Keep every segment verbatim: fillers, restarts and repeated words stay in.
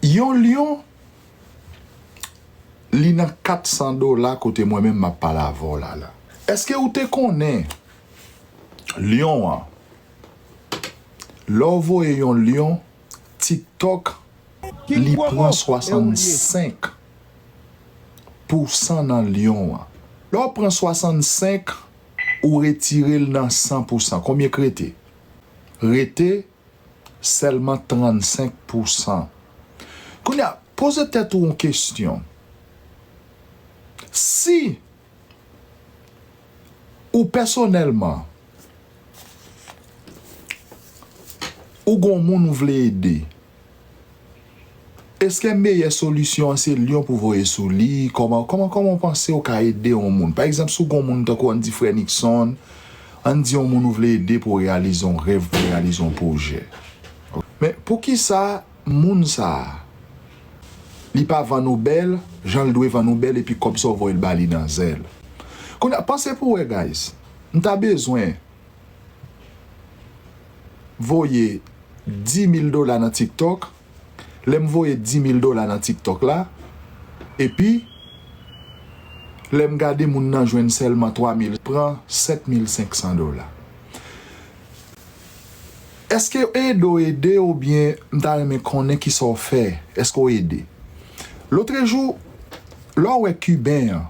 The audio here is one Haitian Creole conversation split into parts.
Yon lyon, li nan kat san dola kote mwen menm m ap pale avè w la la. Èske ou te konnen lyon an, lè w voye yon lyon, TikTok, li pran swasannsenk pousan nan lyon an. Lè w pran swasannsenk, ou retire l nan san pousan. Konbyen k rete? Rete sèlman trannsenk pousan. Kounye a, poze tèt ou yon kesyon. Si ou pèsonèlman, ou gon moun ou vle ede, èske meyè solisyon an se lyon pou voye sou li? Kòman, kòman, kòman w panse w ka ede yon moun? Pa egzanp, si w gon moun tankou ann di frè Nixon, ann di yon moun ou vle ede pou reyalize yon rèv, pou reyalize yon pwojè. Men poukisa moun sa a, li pa vann ou bèl jan l dwe vann ou bèl, epi kòb sa w voye l ba li nan zèl? Kounye a, panse pou wè, guys. M ta bezwen voye dis mil dola nan TikTok. Lè m voye dis mil dola nan TikTok la, epi lè m gade moun nan jwenn sèlman twa mil, pran sèt mil senk san dola. Èske ede w ede oubyen m ta renmen konnen kisa w fè? Èske w ede? Lotrejou, lè w wè Kiben an,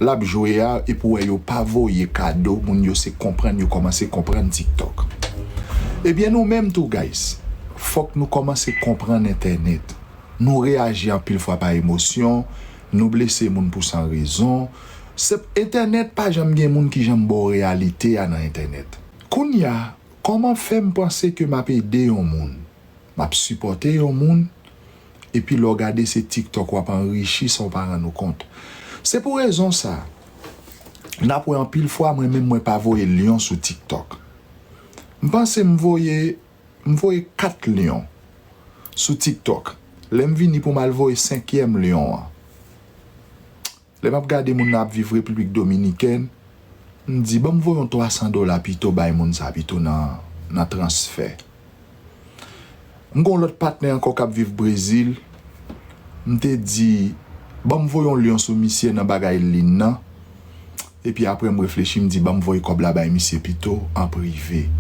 l ap jwe a, epi w wè yo pa voye kado, moun yo se konprann, yo kòmanse konprann TikTok. Ebyen, nou menm tou, guys, fòk nou kòmanse konprann entènèt. Nou reyaji anpil fwa pa emosyon, nou blese moun pou san rezon. Se, entènèt pa janm gen moun ki janm ba w reyalite a nan entènèt. Kounye a, kòman fè m panse ke m ap ede yon moun? M ap sipòte yon moun, epi lè w gade se TikTok w ap anrichi san w pa rann ou kont. Se pou rezon sa, n ap wè anpil fwa mwen menm mwen pa voye lyon sou TikTok. M panse m voye, m voye kat lyon sou TikTok. Lè m vini pou m al voye senkyèm lyon an, lè m ap gade moun nan ap viv Repiblik Dominikèn, m di, "Ban m voye yon twa san dola pito bay moun sa pito nan, nan transfè." M gon lòt patnè ankò k ap viv Brezil, m te di, "Ban m voye yon lyon sou misye nan bagay lin nan." Epi apre m reflechi, m di, "Ban m voye kòb la bay misye pito an prive."